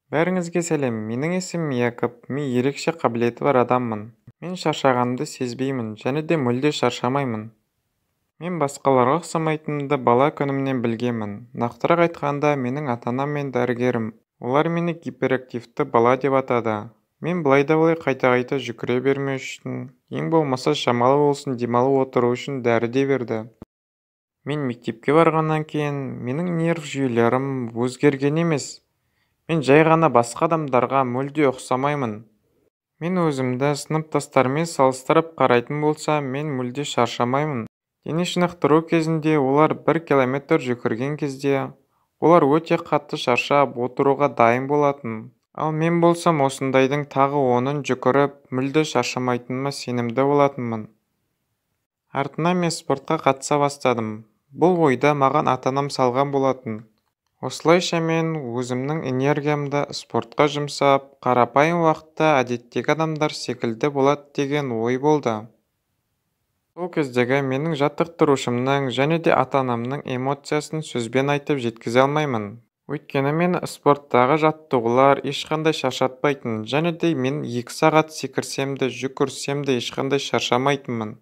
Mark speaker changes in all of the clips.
Speaker 1: Бәріңізге сәлем, менің есімім Якоб, мен ерекше қабілеті бар адаммын. Мен шаршағанымды сезбеймін және де мүлде шаршамаймын. Мен басқаларға ұқсамайтынымды бала күнімнен білгенмін. Нақтырақ айтқанда, менің ата-анам мен дәрігерім. Олар мені гиперактивті бала деп атады. Мен былай да былай қайта-қайта жүгіре бермеу үшін, ең болмаса шамалы болсын демалып отыру үшін дәрі де берді. Мен мектепке барғаннан кейін менің нерв жүйелерім өзгерген емес. Мен жай ғана басқа адамдарға мүлде ұқсамаймын. Мен өзімді сыныптастарыммен салыстырып қарайтын болсам, мен мүлде шаршамаймын. Дене шынықтыру кезінде олар 1 километр жүгірген кезде, олар өте қатты шаршап, отыруға дайын болатын. Ал мен болсам осындайдың тағы 10-ын жүгіріп, мүлде шаршамайтыныма сенімді болатынмын. Артынан мен спортқа қатыса бастадым. Бұл ойды маған ата-анам салған болатын. Осылайша мен өзімнің энергиямды спортқа жұмсап, қарапайым уақытта әдеттегі адамдар секілді болады деген ой болды. Сол кездегі менің жаттықтырушымның және де ата-анамның эмоциясын сөзбен айтып жеткізе алмаймын. Өйткені мені спорттағы жаттығулар ешқандай шаршатпайтын және де мен 2 сағат секірсем де, жүгірсем де ешқандай шаршамайтынмын.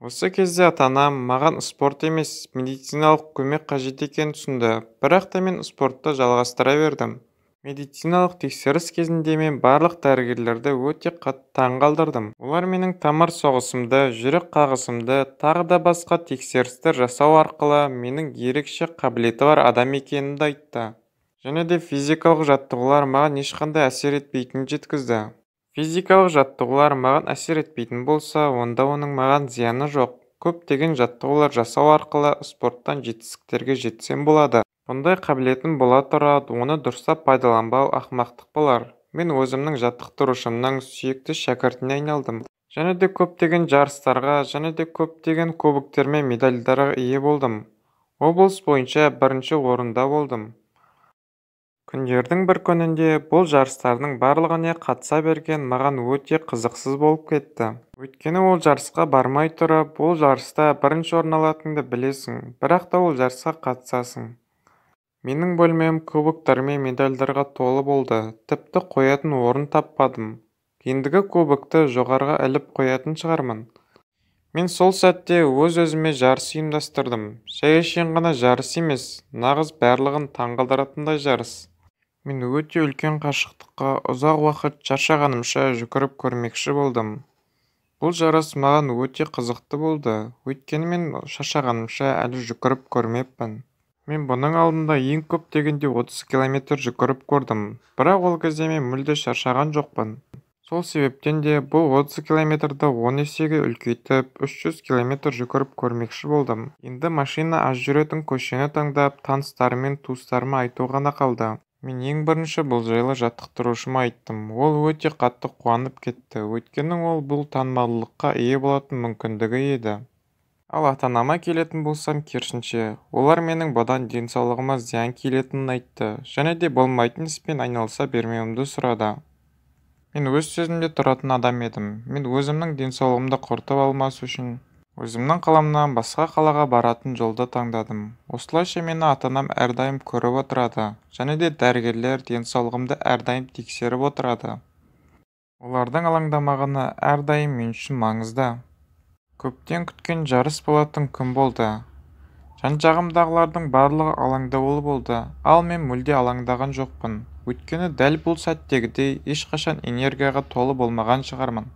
Speaker 1: Осы кезде ата-анам маған спорт емес, медициналық көмек қажет екенін түсінді, бірақ та мен спортты жалғастыра бердім. Медициналық тексеріс кезінде мен барлық дәрігерлерді өте қатты таңғалдырдым. Олар менің тамыр соғысымды, жүрек қағысымды, тағы да басқа тексерістер жасау арқылы менің ерекше қабілеті бар адам екенімді айтты. Және де физикалық жаттығулар маған ешқандай әсер етпейтінін жеткізді. Физикалық жаттығулар маған әсер етпейтін болса, онда оның маған зияны жоқ. Көптеген жаттығулар жасау арқылы спорттан жетістіктерге жетсем болады. Бұндай қабілетім бола тұра, оны дұрыстап пайдаланбау ақымақтық болар. Мен өзімнің жаттықтырушымның сүйікті шәкіртіне айналдым. Және де көптеген жарыстарға, және де көптеген кубоктер мен медальдарға ие болдым. Облыс бойынша бірінші орында болдым. Күндердің бір күнінде бұл жарыстардың барлығына қатыса берген маған өте қызықсыз болып кетті. Өйткені ол жарысқа бармай тұрып, ол жарыста бірінші орын алатыныңды білесің, бірақ та ол жарысқа қатысасың. Менің бөлмем кубоктар мен медальдарға толы болды, тіпті қоятын орын таппадым. Ендігі кубокты жоғарыға іліп қоятын шығармын. Мен сол сәтте өз-өзіме жарыс ұйымдастырдым. Жай әшейін ғана жарыс емес, нағыз барлығын таңғалдыратындай жарыс. Мен өте үлкен қашықтыққа ұзақ уақыт шаршағанымша жүгіріп көрмекші болдым. Бұл жарыс маған өте қызықты болды, өйткені мен шаршағанымша әлі жүгіріп көрмеппін. Мен бұның алдында ең көп дегенде 30 километр жүгіріп көрдім, бірақ ол кезде мен мүлде шаршаған жоқпын. Сол себептен де бұл 30 километрді 10 есеге үлкейтіп, 300 километр жүгіріп көрмекші болдым. Енді машина аз жүретін көшені таңдап, таныстарым мен туыстарыма айту ғана қалды. Мен ең бірінші бұл жайлы жаттықтырушыма айттым. Ол өте қатты қуанып кетті, өйткені ол бұл танымалдылыққа ие болатын мүмкіндігі еді. Ал ата-анама келетін болсам, керісінше, олар менің бұдан денсаулығыма зиян келетінін айтты және де болмайтын іспен айналыса бермеуімді сұрады. Мен өз сөзімде тұратын адам едім. Мен өзімнің денсаулығымды құртып алмас үшін өзімнің қаламнан басқа қалаға баратын жолды таңдадым. Осылайша мені ата-анам әрдайым көріп отырады және де дәрігерлер денсаулығымды әрдайым тексеріп отырады. Олардың алаңдамағаны әрдайым мен үшін маңызды. Көптен күткен жарыс болатын күн болды. Жан-жағымдағылардың барлығы алаңдаулы болды, ал мен мүлде алаңдаған жоқпын. Өйткені дәл бұл сәттегідей ешқашан энергияға толы болмаған шығармын.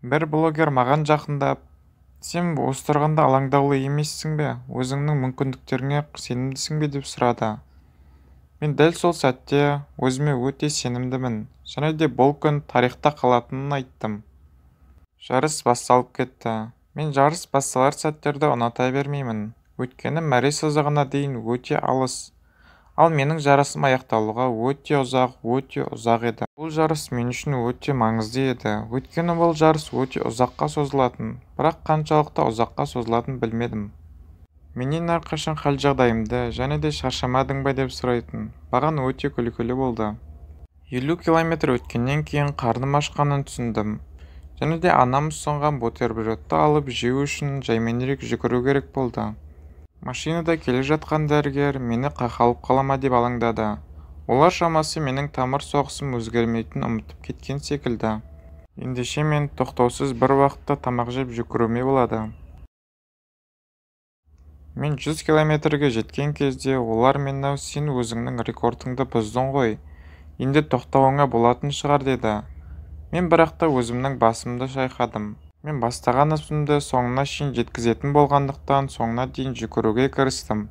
Speaker 1: Бір блогер маған жақындап, «Сен осы тұрғанда алаңдаулы емессің бе, өзіңнің мүмкіндіктеріңе сенімдісің бе?» деп сұрады. Мен дәл сол сәтте өзіме өте сенімдімін және де бұл күн тарихта қалатынын айттым. Жарыс басталып кетті. Мен жарыс басталар сәттерді ұната бермеймін. Өйткені мәре сызығына дейін өте алыс. Ал менің жарысым аяқталуға өте ұзақ, өте ұзақ еді. Бұл жарыс мен үшін өте маңызды еді. Өйткені бұл жарыс өте ұзаққа созылатын, бірақ қаншалықты ұзаққа созылатынын білмедім. Менен әрқашан хал-жағдайымды және де шаршамадың ба деп сұрайтын. Маған өте күлкілі болды. 50 километр өткеннен кейін қарным ашқанын түсіндім. Және де анам ұсынған бутербродты алып жеу үшін жайменірек жүгіру керек болды. Машинада келе жатқан дәрігер мені қақалып қалама деп алаңдады. Олар шамасы менің тамыр соғысым өзгермейтінін ұмытып кеткен секілді. Ендеше мен тоқтаусыз бір уақытта тамақ жеп жүгіруіме болады. Мен 100 километрге жеткен кезде олар мені сен өзіңнің рекордыңды бұздың ғой, енді тоқтауыңа болатын шығар деді. Мен бірақ та өзімнің басымды шайқадым. Мен бастаған ісімді соңына шейін жеткізетін болғандықтан соңына дейін жүгіруге кірістім.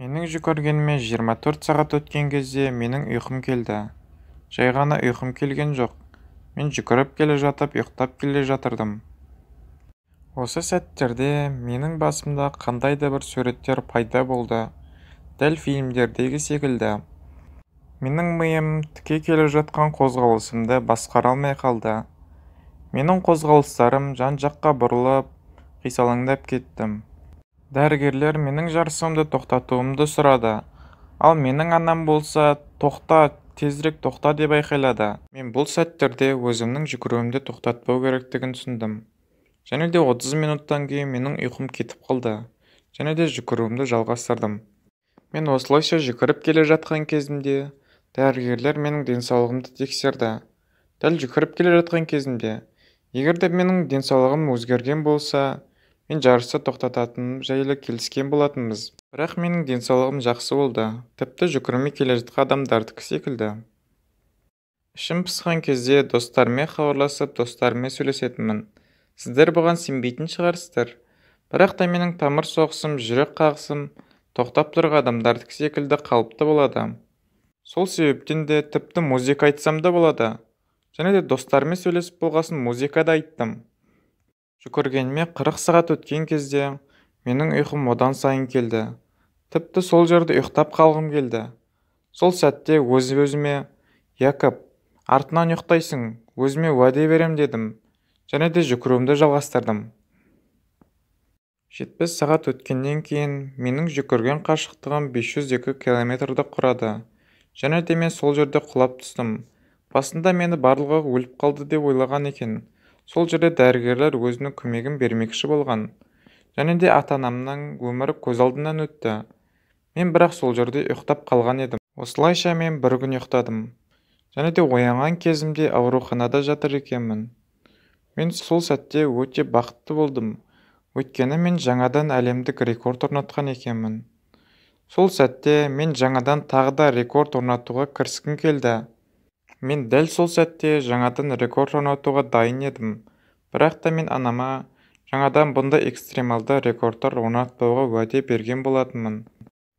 Speaker 1: Менің жүгіргеніме 24 сағат өткен кезде менің ұйқым келді. Жай ғана ұйқым келген жоқ. Мен жүгіріп келе жатып ұйықтап келе жатырдым. Осы сәттерде менің басымда қандай да бір суреттер пайда болды, дәл фильмдердегі секілді. Менің миым тіке келе жатқан қозғалысымды басқара алмай қалды. Менің қозғалыстарым жан-жаққа бұрылып, қисалаңдап кеттім. Дәрігерлер менің жарысымды тоқтатуымды сұрады, ал менің анам болса, тоқта, тезірек тоқта деп айқайлады. Мен бұл сәттерде өзімнің жүгіруімді тоқтатпау керектігін түсіндім. Және де 30 минуттан кейін менің ұйқым кетіп қалды, және де жүгіруімді жалғастырдым. Мен осылайша жүгіріп келе жатқан кезімде дәрігерлер менің денсаулығымды тексерді. Дәл жүгіріп келе жатқан кезімде, егер де менің денсаулығым өзгерген болса, мен жарысты тоқтататыным жайлы келіскен болатынбыз. Бірақ менің денсаулығым жақсы болды, тіпті жүгірмей келе жатқан адамдардікі секілді. Ішім пысқан кезде достарыммен хабарласып, достарыммен сөйлесетінмін. Сіздер бұған сенбейтін шығарсыздар. Бірақ та менің тамыр соғысым, жүрек қағысым тоқтап тұрған адамдардікі секілді қалыпты болады. Сол себептен де тіпті музыка айтсам да болады. Және де достарыммен сөйлесіп болғасын музыка да айттым. Жүгіргеніме 40 сағат өткен кезде менің ұйқым одан сайын келді. Тіпті сол жерде ұйықтап қалғым келді. Сол сәтте өз-өзіме, Якоб, артынан ұйықтайсың, өзіме уәде берем дедім. Және де жүгіруімді жалғастырдым. 70 сағат өткеннен кейін менің жүгірген қашықтығым 502 километрді құрады. Және де мен сол жерде құлап түстім. Басында мені барлығы өліп қалды деп ойлаған екен. Сол жерде дәрігерлер өзінің көмегін бермекші болған. Және де ата-анамның өмірі көз алдымнан өтті. Мен бірақ сол жерде ұйықтап қалған едім. Осылайша мен бір күн ұйықтадым. Және де оянған кезімде ауруханада жатыр екенмін. Мен сол сәтте өте бақытты болдым. Өйткені мен жаңадан әлемдік рекорд орнатқан екенмін. Сол сәтте мен жаңадан тағы да рекорд орнатуға кіріскім келді. Мен дәл сол сәтте жаңадан рекорд орнатуға дайын едім. Бірақ та мен анама жаңадан бұндай экстремалды рекордтар орнатпауға уәде берген болатынмын.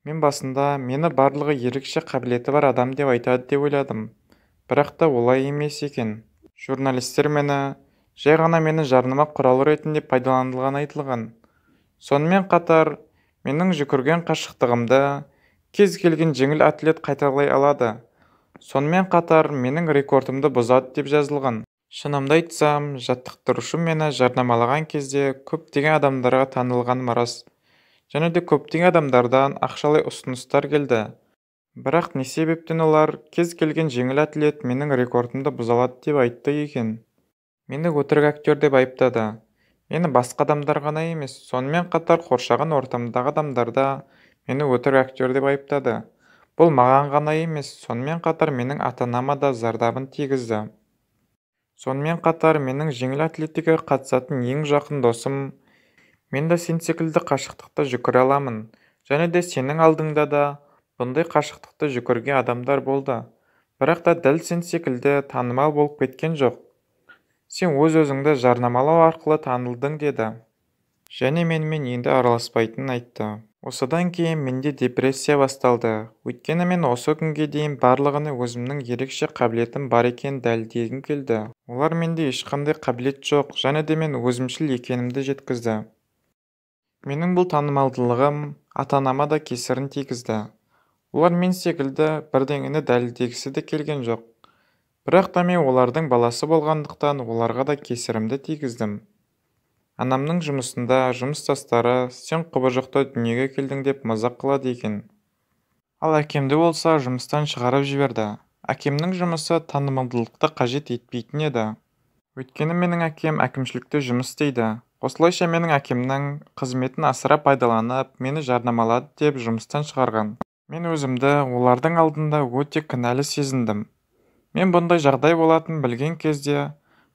Speaker 1: Мен басында мені барлығы ерекше қабілеті бар адам деп айтады деп ойладым. Бірақ та олай емес екен. Журналистер мені жай ғана мені жарнама құралы ретінде пайдаланылған айтылған. Сонымен қатар, менің жүгірген қашықтығымды кез келген жеңіл атлет қайталай алады. Сонымен қатар, менің рекордымды бұзады деп жазылған. Шынымды айтсам, жаттықтырушы мені жарнамалаған кезде көптеген адамдарға танылғаным рас. Және де көптеген адамдардан ақшалай ұсыныстар келді. Бірақ не себептен олар кез келген жеңіл атлет менің рекордымды бұза алады деп айтты екен. Мені өтірік актер деп айыптады. Мені басқа адамдар ғана емес, сонымен қатар қоршаған ортамдағы адамдар да мені өтірік актер деп айыптады. Бұл маған ғана емес, сонымен қатар менің ата-анама да зардабын тигізді. Сонымен қатар менің жеңіл атлетикаға қатысатын ең жақын досым, мен де сен секілді қашықтықта жүгіре аламын, және де сенің алдыңда да бұндай қашықтықта жүгірген адамдар болды. Бірақ та дәл сен секілді танымал болып кеткен жоқ. Сен өз-өзіңді жарнамалау арқылы танылдың деді. Және менімен енді араласпайтынын айтты. Осыдан кейін менде депрессия басталды. Өйткені мен осы күнге дейін барлығына өзімнің ерекше қабілетім бар екенін дәлелдегім келді. Олар менде ешқандай қабілет жоқ, және де мен өзімшіл екенімді жеткізді. Менің бұл танымалдылығым ата-анама да кесірін тигізді. Олар мен секілді бірдеңені дәлелдегісі де келген жоқ. Бірақ та мен олардың баласы болғандықтан оларға да кесірімді тигіздім. Анамның жұмысында жұмыстастары сен құбыжықты дүниеге келдің деп мазақ қылады екен. Ал әкемді болса жұмыстан шығарып жіберді. Әкемнің жұмысы танымалдылықты қажет етпейтін еді. Өйткені менің әкем әкімшілікте жұмыс істейді. Осылайша менің әкемнің қызметін асыра пайдаланып, мені жарнамалады деп жұмыстан шығарған. Мен өзімді олардың алдында өте кінәлі сезіндім. Мен бұндай жағдай болатынын білген кезде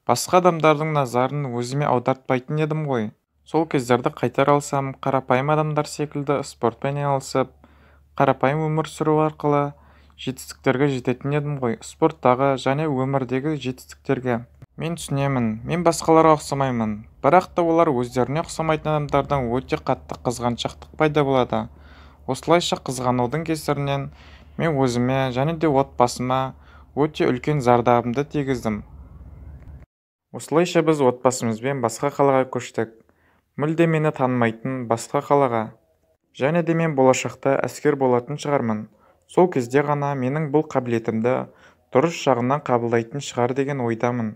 Speaker 1: басқа адамдардың назарын өзіме аудартпайтын едім ғой. Сол кездерді қайтара алсам, қарапайым адамдар секілді спортпен айналысып, қарапайым өмір сүру арқылы жетістіктерге жететін едім ғой, спорттағы және өмірдегі жетістіктерге. Мен түсінемін, мен басқаларға ұқсамаймын, бірақ та олар өздеріне ұқсамайтын адамдардан өте қатты қызғаншақтық пайда болады. Осылайша қызғанудың кесірінен мен өзіме және де отбасыма өте үлкен зардабымды тигіздім. Осылайша біз отбасымызбен басқа қалаға көштік. Мүлде мені танымайтын басқа қалаға. Және де мен болашақта әскер болатын шығармын. Сол кезде ғана менің бұл қабілетімді дұрыс жағынан қабылдайтын шығар деген ойдамын.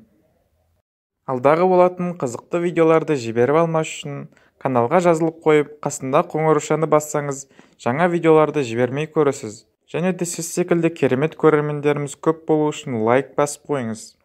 Speaker 1: Алдағы болатын қызықты видеоларды жіберіп алмас үшін каналға жазылып қойып, қасындағы қоңыраушаны бассаңыз, жаңа видеоларды жібермей көресіз. Және де сіз секілді керемет көрермендеріміз көп болу үшін лайк басып қойыңыз.